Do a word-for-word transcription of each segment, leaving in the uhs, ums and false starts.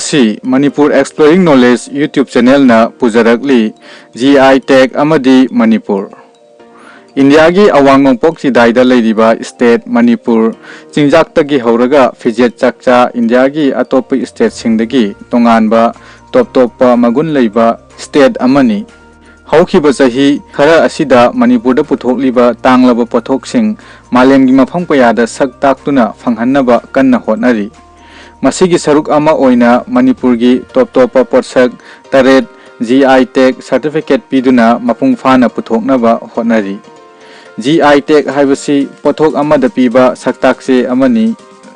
ꯁꯤ Manipur Exploring Knowledge YouTube ꯆꯦꯅꯦꯜꯅ ꯄꯨꯖꯔꯛꯂꯤ꯫ ꯖꯤ ꯑꯥꯏ ꯇꯦꯒ ꯑꯃꯗꯤ ꯃꯅꯤꯄꯨꯔ꯫ ꯏꯟꯗꯤꯌꯥꯒꯤ ꯑꯋꯥꯡ ꯅꯣꯡꯄꯣꯛ ꯆꯤꯗꯥꯏꯗ ꯂꯩꯔꯤꯕ ꯁ꯭ꯇꯦꯠ ꯃꯅꯤꯄꯨꯔ, ꯆꯤꯟꯖꯥꯛꯇꯒꯤ ꯍꯧꯔꯒ ꯐꯤꯖꯦꯠ ꯆꯥꯛꯆꯥ, ꯏꯟꯗꯤꯌꯥꯒꯤ ꯑꯇꯣꯞꯄ ꯁ꯭ꯇꯦꯠꯁꯤꯡꯗꯒꯤ ꯇꯣꯉꯥꯟꯕ ꯇꯣꯞ ꯇꯣꯞꯄ ꯃꯒꯨꯟ ꯂꯩꯕ ꯁ꯭ꯇꯦꯠ ꯑꯃꯅꯤ꯫ ꯍꯧꯈꯤꯕ ꯆꯍꯤ ꯈꯔ ꯑꯁꯤꯗ ꯃꯅꯤꯄꯨꯔꯗ ꯄꯨꯊꯣꯛꯂꯤꯕ ꯇꯥꯡꯂꯕ ꯄꯣꯠꯊꯣꯛꯁꯤꯡ ꯃꯥꯂꯦꯝꯒꯤ ꯃꯐꯝ ꯀꯌꯥꯗ ꯁꯛ ꯇꯥꯛꯇꯨꯅ ꯐꯪꯍꯟꯅꯕ ꯀꯟꯅ ꯍꯣꯠꯅꯔꯤ꯫ ꯃꯁꯤꯒꯤ ꯁꯔꯨꯛ ꯑꯃ ꯑꯣꯏꯅ ꯃꯅꯤꯄꯨꯔꯒꯤ ꯇꯣꯞ ꯇꯣꯞꯄ ꯄꯣꯠꯁꯛ ꯇꯔꯦꯠ ꯖꯤ ꯑꯥꯏ ꯇꯦꯒ ꯁꯔꯇꯤꯐꯤꯀꯦꯠ ꯄꯤꯗꯨꯅ ꯃꯄꯨꯡ ꯐꯥꯅ ꯄꯨꯊꯣꯛꯅꯕ ꯍꯣꯠꯅꯔꯤ꯫ ꯖꯤ ꯑꯥꯏ ꯇꯦꯒ ꯍꯥꯏꯕꯁꯤ ꯄꯣꯠꯊꯣꯛ ꯑꯃꯗ ꯄꯤꯕ ꯁꯛꯇꯥꯛꯆꯦ ꯑꯃꯅꯤ꯫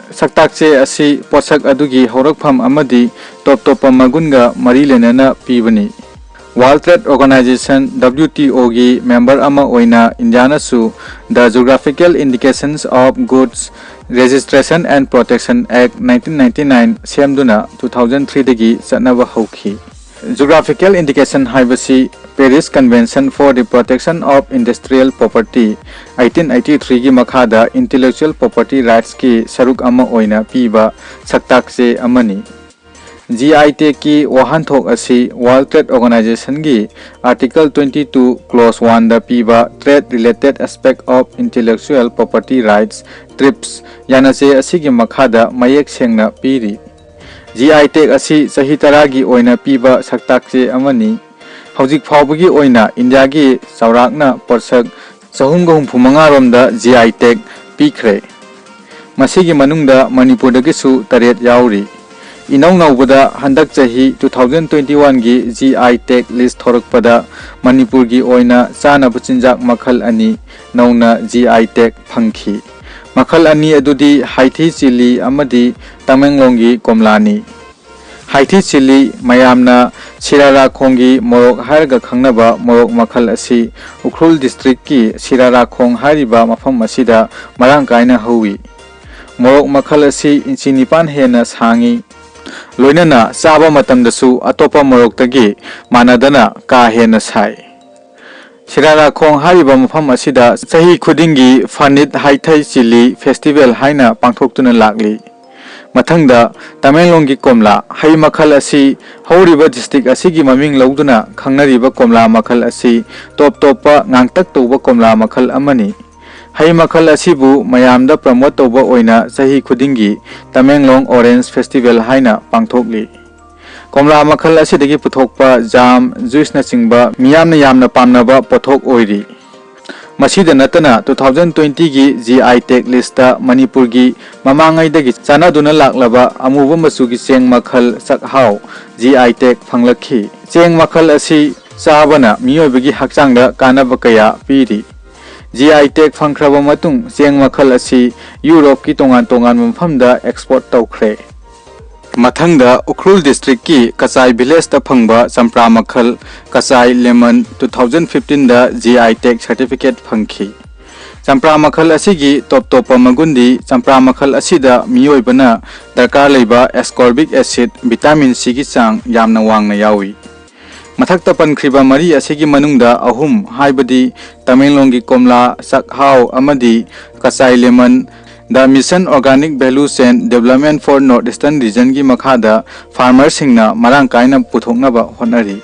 ꯁꯛꯇꯥꯛꯆꯦ ꯑꯁꯤ ꯄꯣꯠꯁꯛ ꯑꯗꯨꯒꯤ ꯍꯧꯔꯛꯐꯝ ꯑꯃꯗꯤ ꯇꯣꯞ ꯇꯣꯞꯄ ꯃꯒꯨꯟꯒ ꯃꯔꯤ ꯂꯩꯅꯅ ꯄꯤꯕꯅꯤ꯫ World Trade Organization, W T O ꯒꯤ ꯃꯦꯝꯕꯔ ꯑꯃ ꯑꯣꯏꯅ ꯏꯟꯗꯤꯌꯥꯅꯁꯨ The Geographical Indications of Goods Registration and Protection Act nineteen ninety-nine ꯁꯦꯝꯗꯨꯅ two thousand three ꯗꯒꯤ ꯆꯠꯅꯕ ꯍꯧꯈꯤ꯫ Geographical indication ꯍꯥꯏꯕꯁꯤ Paris Convention for the Protection of Industrial Property eighteen eighty-three ꯒꯤ ꯃꯈꯥꯗ intellectual property rights ꯀꯤ ꯁꯔꯨꯛ ꯑꯃ ꯑꯣꯏꯅ ꯄꯤꯕ ꯁꯛꯇꯥꯛꯆꯦ ꯑꯃꯅꯤ꯫ ꯖꯤ ꯑꯥꯏ ꯇꯦꯒꯀꯤ ꯋꯥꯍꯟꯊꯣꯛ ꯑꯁꯤ World Trade Organization ꯒꯤ Article twenty-two, Clause one ꯗ ꯄꯤꯕ Trade Related Aspect of Intellectual Property Rights, trips, ꯌꯥꯅꯆꯦ ꯑꯁꯤꯒꯤ ꯃꯈꯥꯗ ꯃꯌꯦꯛ ꯁꯦꯡꯅ ꯄꯤꯔꯤ꯫ ꯖꯤ ꯑꯥꯏ ꯇꯦꯒ ꯑꯁꯤ ꯆꯍꯤ ꯇꯔꯥꯒꯤ ꯑꯣꯏꯅ ꯄꯤꯕ ꯁꯛꯇꯥꯛꯆꯦ ꯑꯃꯅꯤ꯫ ꯍꯧꯖꯤꯛ ꯐꯥꯎꯕꯒꯤ ꯑꯣꯏꯅ ꯏꯟꯗꯤꯌꯥꯒꯤ ꯆꯥꯎꯔꯥꯛꯅ ꯄꯣꯠꯁꯛ ꯆꯍꯨꯝꯒ ꯍꯨꯝꯐꯨ ꯃꯉꯥ ꯔꯣꯝꯗ ꯖꯤ ꯑꯥꯏ ꯇꯦꯒ ꯄꯤꯈ꯭ꯔꯦ꯫ ꯃꯁꯤꯒꯤ ꯃꯅꯨꯡꯗ ꯃꯅꯤꯄꯨꯔꯗꯒꯤꯁꯨ ꯇꯔꯦꯠ ꯌꯥꯎꯔꯤ꯫ ꯏꯅꯧ ꯅꯧꯕꯗ ꯍꯟꯗꯛ ꯆꯍꯤ two thousand twenty-one ꯒꯤ ꯖꯤ ꯑꯥꯏ ꯇꯦꯒ ꯂꯤꯁ ꯊꯣꯔꯛꯄꯗ ꯃꯅꯤꯄꯨꯔꯒꯤ ꯑꯣꯏꯅ ꯆꯥꯅꯕ ꯆꯤꯟꯖꯥꯛ ꯃꯈꯜ ꯑꯅꯤ ꯅꯧꯅ ꯖꯤ ꯑꯥꯏ ꯇꯦꯒ ꯐꯪꯈꯤ꯫ ꯃꯈꯜ ꯑꯅꯤ ꯑꯗꯨꯗꯤ ꯍꯥꯏꯊꯤ ꯆꯤꯂꯤ ꯑꯃꯗꯤ ꯇꯃꯦꯡꯂꯣꯡꯒꯤ ꯀꯣꯝꯂꯥꯅꯤ꯫ ꯍꯥꯏꯊꯤ ꯆꯤꯂꯤ, ꯃꯌꯥꯝꯅ ꯁꯤꯔꯥꯔꯥꯈꯣꯡꯒꯤ ꯃꯣꯔꯣꯛ ꯍꯥꯏꯔꯒ ꯈꯪꯅꯕ ꯃꯣꯔꯣꯛ ꯃꯈꯜ ꯑꯁꯤ ꯎꯈ꯭ꯔꯨꯜ ꯗꯤꯁꯇ꯭ꯔꯤꯛꯀꯤ ꯁꯤꯔꯥꯔꯥꯈꯣꯡ ꯍꯥꯏꯔꯤꯕ ꯃꯐꯝ ꯑꯁꯤꯗ ꯃꯔꯥꯡ ꯀꯥꯏꯅ ꯍꯧꯏ꯫ ꯃꯣꯔꯣꯛ ꯃꯈꯜ ꯑꯁꯤ ꯏꯟꯆꯤ ꯅꯤꯄꯥꯟ ꯍꯦꯟꯅ ꯁꯥꯡꯏ꯫ ꯂꯣꯏꯅꯅ ꯆꯥꯕ ꯃꯇꯝꯗꯁꯨ ꯑꯇꯣꯞꯄ ꯃꯣꯔꯣꯛꯇꯒꯤ ꯃꯥꯟꯅꯗꯅ ꯀꯥ ꯍꯦꯟꯅ ꯁꯥꯏ꯫ ꯁꯤꯔꯥꯔꯥꯈꯣꯡ ꯍꯥꯏꯔꯤꯕ ꯃꯐꯝ ꯑꯁꯤꯗ ꯆꯍꯤ ꯈꯨꯗꯤꯡꯒꯤ ꯐꯅꯤꯠ ꯍꯥꯏꯊꯩ ꯆꯤꯂꯤ ꯐꯦꯁꯇꯤꯚꯦꯜ ꯍꯥꯏꯅ ꯄꯥꯡꯊꯣꯛꯇꯨꯅ ꯂꯥꯛꯂꯤ꯫ ꯃꯊꯪꯗ, ꯇꯃꯦꯡꯂꯣꯡꯒꯤ ꯀꯣꯝꯂꯥ꯫ ꯍꯩ ꯃꯈꯜ ꯑꯁꯤ ꯍꯧꯔꯤꯕ ꯗꯤꯁꯇ꯭ꯔꯤꯛ ꯑꯁꯤꯒꯤ ꯃꯃꯤꯡ ꯂꯧꯗꯨꯅ ꯈꯪꯅꯔꯤꯕ ꯀꯣꯝꯂꯥ ꯃꯈꯜ ꯑꯁꯤ ꯇꯣꯞ ꯇꯣꯞꯄ ꯉꯥꯡꯇꯛ ꯇꯧꯕ ꯀꯣꯝꯂꯥ ꯃꯈꯜ ꯑꯃꯅꯤ꯫ ꯍꯩ ꯃꯈꯜ ꯑꯁꯤꯕꯨ ꯃꯌꯥꯝꯗ ꯄ꯭ꯔꯃꯣꯠ ꯇꯧꯕ ꯑꯣꯏꯅ ꯆꯍꯤ ꯈꯨꯗꯤꯡꯒꯤ ꯇꯃꯦꯡꯂꯣꯡ ꯑꯣꯔꯦꯟꯖ ꯐꯦꯁꯇꯤꯚꯦꯜ ꯍꯥꯏꯅ ꯄꯥꯡꯊꯣꯛꯂꯤ꯫ ꯀꯣꯝꯂꯥ ꯃꯈꯜ ꯑꯁꯤꯗꯒꯤ ꯄꯨꯊꯣꯛꯄ ꯖꯥꯝ, ꯖꯨꯏꯁꯅꯆꯤꯡꯕ ꯃꯤꯌꯥꯝꯅ ꯌꯥꯝꯅ ꯄꯥꯝꯅꯕ ꯄꯣꯠꯊꯣꯛ ꯑꯣꯏꯔꯤ꯫ ꯃꯁꯤꯗ ꯅꯠꯇꯅ, two thousand twenty ꯒꯤ G I tag list ꯇ ꯃꯅꯤꯄꯨꯔꯒꯤ ꯃꯃꯥꯡꯉꯩꯗꯒꯤ ꯆꯥꯟꯅꯗꯨꯅ ꯂꯥꯛꯂꯕ ꯑꯃꯨꯕ ꯃꯆꯨꯒꯤ ꯆꯦꯡ ꯃꯈꯜ ꯆꯥꯛꯍꯥꯎ G I tag ꯐꯪꯂꯛꯈꯤ꯫ ꯆꯦꯡ ꯃꯈꯜ ꯑꯁꯤ ꯆꯥꯕꯅ ꯃꯤꯑꯣꯏꯕꯒꯤ ꯍꯛꯆꯥꯡꯗ ꯀꯥꯟꯅꯕ ꯀꯌꯥ ꯄꯤꯔꯤ꯫ G I tag ꯐꯪꯈ꯭ꯔꯕ ꯃꯇꯨꯡ, ꯆꯦꯡ ꯃꯈꯜ ꯑꯁꯤ ꯌꯨꯔꯣꯞꯀꯤ ꯇꯣꯉꯥꯟ ꯇꯣꯉꯥꯟꯕ ꯃꯐꯝꯗ ꯑꯦꯛꯁꯄꯣꯔꯠ ꯇꯧꯈ꯭ꯔꯦ꯫ ꯃꯊꯪꯗ, ꯎꯈ꯭ꯔꯨꯜ ꯗꯤꯁꯇ꯭ꯔꯤꯛꯀꯤ ꯀꯆꯥꯏ ꯚꯤꯂꯦꯖꯇ ꯐꯪꯕ ꯆꯝꯄ꯭ꯔꯥ ꯃꯈꯜ ꯀꯆꯥꯏ ꯂꯦꯃꯟ two thousand fifteen ꯗ G I tag certificate ꯐꯪꯈꯤ꯫ ꯆꯝꯄ꯭ꯔꯥ ꯃꯈꯜ ꯑꯁꯤꯒꯤ ꯇꯣꯞ ꯇꯣꯞꯄ ꯃꯒꯨꯟꯗꯤ, ꯆꯝꯄ꯭ꯔꯥ ꯃꯈꯜ ꯑꯁꯤꯗ ꯃꯤꯑꯣꯏꯕꯅ ꯗꯔꯀꯥꯔ ꯂꯩꯕ ascorbic acid, vitamin C ꯒꯤ ꯆꯥꯡ ꯌꯥꯝꯅ ꯋꯥꯡꯅ ꯌꯥꯎꯏ꯫ ꯃꯊꯛꯇ ꯄꯟꯈ꯭ꯔꯤꯕ ꯃꯔꯤ ꯑꯁꯤꯒꯤ ꯃꯅꯨꯡꯗ ꯑꯍꯨꯝ, ꯍꯥꯏꯕꯗꯤ ꯇꯃꯦꯡꯂꯣꯡꯒꯤ ꯀꯣꯝꯂꯥ, ꯆꯥꯛꯍꯥꯎ ꯑꯃꯗꯤ Kachai lemon, the Mission Organic Value Chain Development for North Eastern Region ꯒꯤ ꯃꯈꯥꯗ ꯐꯥꯔꯃꯔꯁꯤꯡꯅ ꯃꯔꯥꯡ ꯀꯥꯏꯅ ꯄꯨꯊꯣꯛꯅꯕ ꯍꯣꯠꯅꯔꯤ꯫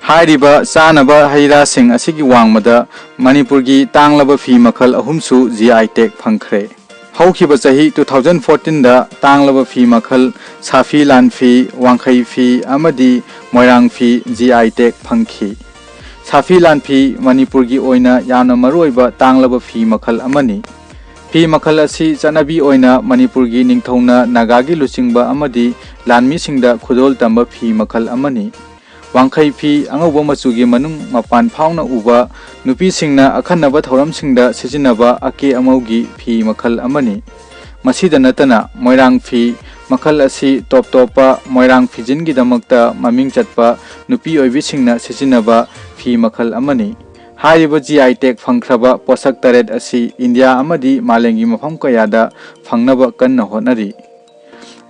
ꯍꯥꯏꯔꯤꯕ ꯆꯥꯅꯕ ꯍꯩ ꯔꯥꯁꯤꯡ ꯑꯁꯤꯒꯤ ꯋꯥꯡꯃꯗ ꯃꯅꯤꯄꯨꯔꯒꯤ ꯇꯥꯡꯂꯕ ꯐꯤ ꯃꯈꯜ ꯑꯍꯨꯝꯁꯨ G I tag ꯐꯪꯈ꯭ꯔꯦ꯫ ꯍꯧꯈꯤꯕ ꯆꯍꯤ two thousand fourteen ꯗ ꯇꯥꯡꯂꯕ ꯐꯤ ꯃꯈꯜ ꯁꯥꯐꯤ ꯂꯥꯟꯐꯤ, ꯋꯥꯡꯈꯩ ꯐꯤ ꯑꯃꯗꯤ ꯃꯣꯏꯔꯥꯡ ꯐꯤ G I tag ꯐꯪꯈꯤ꯫ ꯁꯥꯐꯤ ꯂꯥꯟꯐꯤ ꯃꯅꯤꯄꯨꯔꯒꯤ ꯑꯣꯏꯅ ꯌꯥꯝꯅ ꯃꯔꯨꯑꯣꯏꯕ ꯇꯥꯡꯂꯕ ꯐꯤ ꯃꯈꯜ ꯑꯃꯅꯤ꯫ ꯐꯤ ꯃꯈꯜ ꯑꯁꯤ ꯆꯠꯅꯕꯤ ꯑꯣꯏꯅ ꯃꯅꯤꯄꯨꯔꯒꯤ ꯅꯤꯡꯊꯧꯅ ꯅꯥꯒꯥꯒꯤ ꯂꯨꯆꯤꯡꯕ ꯑꯃꯗꯤ ꯂꯥꯟꯃꯤꯁꯤꯡꯗ ꯈꯨꯗꯣꯜ ꯇꯝꯕ ꯐꯤ ꯃꯈꯜ ꯑꯃꯅꯤ꯫ ꯋꯥꯡꯈꯩ ꯐꯤ ꯑꯉꯧꯕ ꯃꯆꯨꯒꯤ ꯃꯅꯨꯡ ꯃꯄꯥꯟ ꯐꯥꯎꯅ ꯎꯕ ꯅꯨꯄꯤꯁꯤꯡꯅ ꯑꯈꯟꯅꯕ ꯊꯧꯔꯝꯁꯤꯡꯗ ꯁꯤꯖꯤꯟꯅꯕ ꯑꯀꯦ ꯑꯃꯧꯒꯤ ꯐꯤ ꯃꯈꯜ ꯑꯃꯅꯤ꯫ ꯃꯁꯤꯗ ꯅꯠꯇꯅ, ꯃꯣꯏꯔꯥꯡ ꯐꯤ ꯃꯈꯜ ꯑꯁꯤ ꯇꯣꯞ ꯇꯣꯞꯄ ꯃꯣꯏꯔꯥꯡ ꯐꯤꯖꯤꯟꯒꯤꯗꯃꯛꯇ ꯃꯃꯤꯡ ꯆꯠꯄ ꯅꯨꯄꯤ ꯑꯣꯏꯕꯤꯁꯤꯡꯅ ꯁꯤꯖꯤꯟꯅꯕ ꯐꯤ ꯃꯈꯜ ꯑꯃꯅꯤ꯫ ꯍꯥꯏꯔꯤꯕ G I tag ꯐꯪꯈ꯭ꯔꯕ ꯄꯣꯠꯁꯛ ꯇꯔꯦꯠ ꯑꯁꯤ ꯏꯟꯗꯤꯌꯥ ꯑꯃꯗꯤ ꯃꯥꯂꯦꯝꯒꯤ ꯃꯐꯝ ꯀꯌꯥꯗ ꯐꯪꯅꯕ ꯀꯟꯅ ꯍꯣꯠꯅꯔꯤ꯫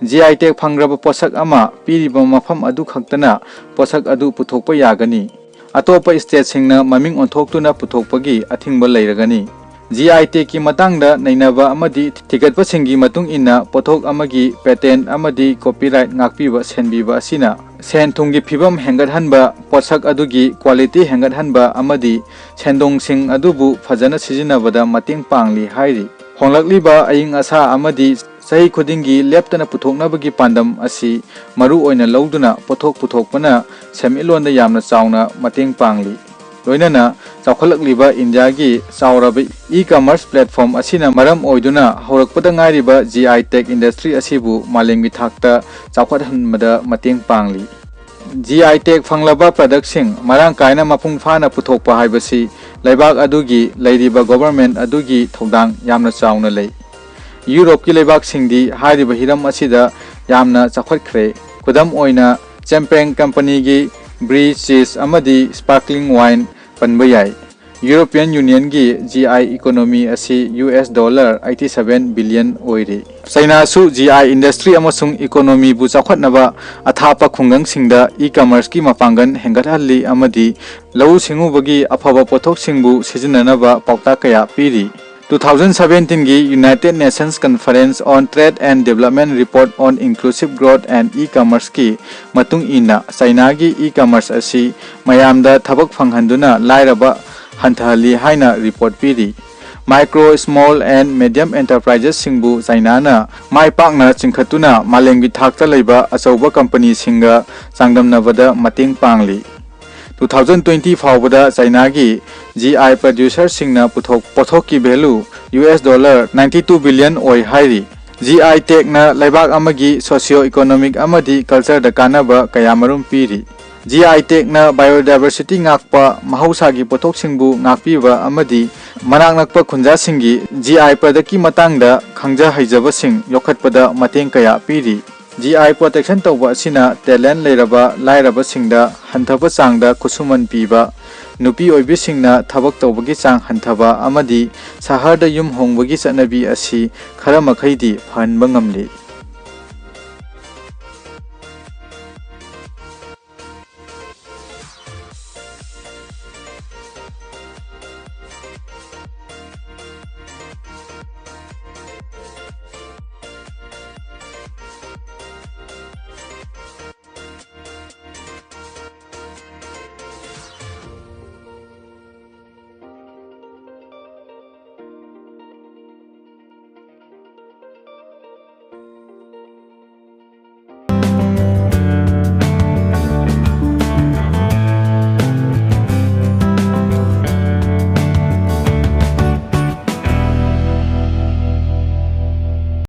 G I tag ꯐꯪꯈ꯭ꯔꯕ ꯄꯣꯠꯁꯛ ꯑꯃ ꯄꯤꯔꯤꯕ ꯃꯐꯝ ꯑꯗꯨ ꯈꯛꯇꯅ ꯄꯣꯠꯁꯛ ꯑꯗꯨ ꯄꯨꯊꯣꯛꯄ ꯌꯥꯒꯅꯤ꯫ ꯑꯇꯣꯞꯄ ꯁ꯭ꯇꯦꯠꯁꯤꯡꯅ ꯃꯃꯤꯡ ꯑꯣꯟꯊꯣꯛꯇꯨꯅ ꯄꯨꯊꯣꯛꯄꯒꯤ ꯑꯊꯤꯡꯕ ꯂꯩꯔꯒꯅꯤ꯫ ꯖꯤ ꯑꯥꯏ ꯇꯦꯛꯀꯤ ꯃꯇꯥꯡꯗ ꯅꯩꯅꯕ ꯑꯃꯗꯤ ꯊꯤꯒꯠꯄꯁꯤꯡꯒꯤ ꯃꯇꯨꯡ ꯏꯟꯅ, ꯄꯣꯠꯊꯣꯛ ꯑꯃꯒꯤ ꯄꯦꯇꯦꯟ ꯑꯃꯗꯤ ꯀꯣꯄꯤꯔꯥꯏꯠ ꯉꯥꯛꯄꯤꯕ ꯁꯦꯟꯕꯤꯕ ꯑꯁꯤꯅ ꯁꯦꯟ ꯊꯨꯝꯒꯤ ꯐꯤꯕꯝ ꯍꯦꯟꯒꯠꯍꯟꯕ, ꯄꯣꯠꯁꯛ ꯑꯗꯨꯒꯤ ꯀ꯭ꯋꯥꯂꯤꯇꯤ ꯍꯦꯟꯒꯠꯍꯟꯕ ꯑꯃꯗꯤ ꯁꯦꯟꯗꯣꯡꯁꯤꯡ ꯑꯗꯨꯕꯨ ꯐꯖꯅ ꯁꯤꯖꯤꯟꯅꯕꯗ ꯃꯇꯦꯡ ꯄꯥꯡꯂꯤ ꯍꯥꯏꯔꯤ꯫ ꯍꯣꯡꯂꯛꯂꯤꯕ ꯑꯏꯪ ꯑꯁꯥ ꯑꯃꯗꯤ ꯆꯍꯤ ꯈꯨꯗꯤꯡꯒꯤ ꯂꯦꯞꯇꯅ ꯄꯨꯊꯣꯛꯅꯕꯒꯤ ꯄꯥꯟꯗꯝ ꯑꯁꯤ ꯃꯔꯨ ꯑꯣꯏꯅ ꯂꯧꯗꯨꯅ ꯄꯣꯠꯊꯣꯛ ꯄꯨꯊꯣꯛꯄꯅ ꯁꯦꯟꯃꯤꯠꯂꯣꯟꯗ ꯌꯥꯝꯅ ꯆꯥꯎꯅ ꯃꯇꯦꯡ ꯄꯥꯡꯂꯤ꯫ ꯂꯣꯏꯅꯅ ꯆꯥꯎꯈꯠꯂꯛꯂꯤꯕ ꯏꯟꯗꯤꯌꯥꯒꯤ ꯆꯥꯎꯔꯕ e-commerce platform ꯑꯁꯤꯅ ꯃꯔꯝ ꯑꯣꯏꯗꯨꯅ ꯍꯧꯔꯛꯄꯗ ꯉꯥꯏꯔꯤꯕ ꯖꯤ ꯑꯥꯏ ꯇꯦꯛ ꯏꯟꯗꯁꯇ꯭ꯔꯤ ꯑꯁꯤꯕꯨ ꯃꯥꯂꯦꯝꯒꯤ ꯊꯥꯛꯇ ꯆꯥꯎꯈꯠꯍꯟꯕꯗ ꯃꯇꯦꯡ ꯄꯥꯡꯂꯤ꯫ ꯖꯤ ꯑꯥꯏ ꯇꯦꯛ ꯐꯪꯂꯕ ꯄ꯭ꯔꯗꯛꯁꯤꯡ ꯃꯔꯥꯡ ꯀꯥꯏꯅ ꯃꯄꯨꯡ ꯐꯥꯅ ꯄꯨꯊꯣꯛꯄ ꯍꯥꯏꯕꯁꯤ ꯂꯩꯕꯥꯛ ꯑꯗꯨꯒꯤ ꯂꯩꯔꯤꯕ ꯒꯣꯚꯔꯟꯃꯦꯟꯠ ꯑꯗꯨꯒꯤ ꯊꯧꯗꯥꯡ ꯌꯥꯝꯅ ꯆꯥꯎꯅ ꯂꯩ꯫ ꯌꯨꯔꯣꯞꯀꯤ ꯂꯩꯕꯥꯛꯁꯤꯡꯗꯤ ꯍꯥꯏꯔꯤꯕ ꯍꯤꯔꯝ ꯑꯁꯤꯗ ꯌꯥꯝꯅ ꯆꯥꯎꯈꯠꯈ꯭ꯔꯦ꯫ ꯈꯨꯗꯝ ꯑꯣꯏꯅ, ꯆꯦꯝꯄꯦꯡ ꯀꯝꯄꯅꯤꯒꯤ ꯕ꯭ꯔꯤ, ꯆꯤꯁ ꯑꯃꯗꯤ ꯁ꯭ꯄꯥꯔꯀ꯭ꯂꯤꯡ ꯋꯥꯏꯟ ꯄꯟꯕ ꯌꯥꯏ꯫ ꯌꯨꯔꯣꯄꯤꯌꯟ ꯌꯨꯅꯤꯌꯟꯒꯤ ꯖꯤ ꯑꯥꯏ ꯏꯀꯣꯅꯣꯃꯤ ꯑꯁꯤ U S dollar eighty seven billion ꯑꯣꯏꯔꯤ꯫ ꯆꯩꯅꯥꯁꯨ ꯖꯤ ꯑꯥꯏ ꯏꯟꯗꯁꯇ꯭ꯔꯤ ꯑꯃꯁꯨꯡ ꯏꯀꯣꯅꯣꯃꯤꯕꯨ ꯆꯥꯎꯈꯠꯅꯕ ꯑꯊꯥꯞꯄ ꯈꯨꯡꯒꯪꯁꯤꯡꯗ e-commerceꯀꯤ ꯃꯄꯥꯡꯒꯜ ꯍꯦꯟꯒꯠꯍꯜꯂꯤ ꯑꯃꯗꯤ ꯂꯧꯎ ꯁꯤꯡꯎꯕꯒꯤ ꯑꯐꯕ ꯄꯣꯠꯊꯣꯛꯁꯤꯡꯕꯨ ꯁꯤꯖꯤꯟꯅꯅꯕ ꯄꯥꯎꯇꯥꯛ ꯀꯌꯥ ꯄꯤꯔꯤ꯫ Two thousand seventeenꯒꯤ United Nations Conference on Trade and Development Report on Inclusive Growth and E-commerceꯀꯤ ꯃꯇꯨꯡ ꯏꯟꯅ, ꯆꯩꯅꯥꯒꯤ e-commerce ꯑꯁꯤ ꯃꯌꯥꯝꯗ ꯊꯕꯛ ꯐꯪꯍꯟꯗꯨꯅ ꯂꯥꯏꯔꯕ ꯍꯟꯊꯍꯜꯂꯤ ꯍꯥꯏꯅ ꯔꯤꯄꯣꯔꯠ ꯄꯤꯔꯤ꯫ Micro, small and medium enterpriseꯁꯤꯡꯕꯨ ꯆꯩꯅꯥꯅ ꯃꯥꯏ ꯄꯥꯛꯅ ꯆꯤꯡꯈꯠꯇꯨꯅ ꯃꯥꯂꯦꯝꯒꯤ ꯊꯥꯛꯇ ꯂꯩꯕ ꯑꯆꯧꯕ ꯀꯝꯄꯅꯤꯁꯤꯡꯒ ꯆꯥꯡꯗꯝꯅꯕꯗ ꯃꯇꯦꯡ ꯄꯥꯡꯂꯤ꯫ Two thousand twenty ꯐꯥꯎꯕꯗ ꯆꯩꯅꯥꯒꯤ ꯖꯤ ꯑꯥꯏ ꯄ꯭ꯔꯗ꯭ꯌꯨꯁꯔꯁꯤꯡꯅ ꯄꯨꯊꯣꯛ ꯄꯣꯠꯊꯣꯛꯀꯤ value U S dollar ninety two billion ꯑꯣꯏ ꯍꯥꯏꯔꯤ꯫ ꯖꯤ ꯑꯥꯏ ꯇꯦꯛꯅ ꯂꯩꯕꯥꯛ ꯑꯃꯒꯤ socio economic ꯑꯃꯗꯤ cultureꯗ ꯀꯥꯟꯅꯕ ꯀꯌꯥꯃꯔꯨꯝ ꯄꯤꯔꯤ꯫ ꯖꯤ ꯑꯥꯏ ꯇꯦꯛꯅ biodiversity ꯉꯥꯛꯄ, ꯃꯍꯧꯁꯥꯒꯤ ꯄꯣꯠꯊꯣꯛꯁꯤꯡꯕꯨ ꯉꯥꯛꯄꯤꯕ ꯑꯃꯗꯤ ꯃꯅꯥꯛ ꯅꯛꯄ ꯈꯨꯟꯖꯥꯁꯤꯡꯒꯤ ꯖꯤ ꯑꯥꯏ ꯄ꯭ꯔꯗꯛꯀꯤ ꯃꯇꯥꯡꯗ ꯈꯪꯖ ꯍꯩꯖꯕꯁꯤꯡ ꯌꯣꯛꯈꯠꯄꯗ ꯃꯇꯦꯡ ꯀꯌꯥ ꯄꯤꯔꯤ꯫ ꯖꯤ ꯑꯥꯏ protection ꯇꯧꯕ ꯑꯁꯤꯅ talent ꯂꯩꯔꯕ ꯂꯥꯏꯔꯕꯁꯤꯡꯗ ꯍꯟꯊꯕ ꯆꯥꯡꯗ ꯈꯨꯠꯁꯨꯃꯟ ꯄꯤꯕ, ꯅꯨꯄꯤ ꯑꯣꯏꯕꯤꯁꯤꯡꯅ ꯊꯕꯛ ꯇꯧꯕꯒꯤ ꯆꯥꯡ ꯍꯟꯊꯕ ꯑꯃꯗꯤ ꯁꯍꯔꯗ ꯌꯨꯝ ꯍꯣꯡꯕꯒꯤ ꯆꯠꯅꯕꯤ ꯑꯁꯤ ꯈꯔ ꯃꯈꯩꯗꯤ ꯐꯍꯟꯕ ꯉꯝꯂꯤ꯫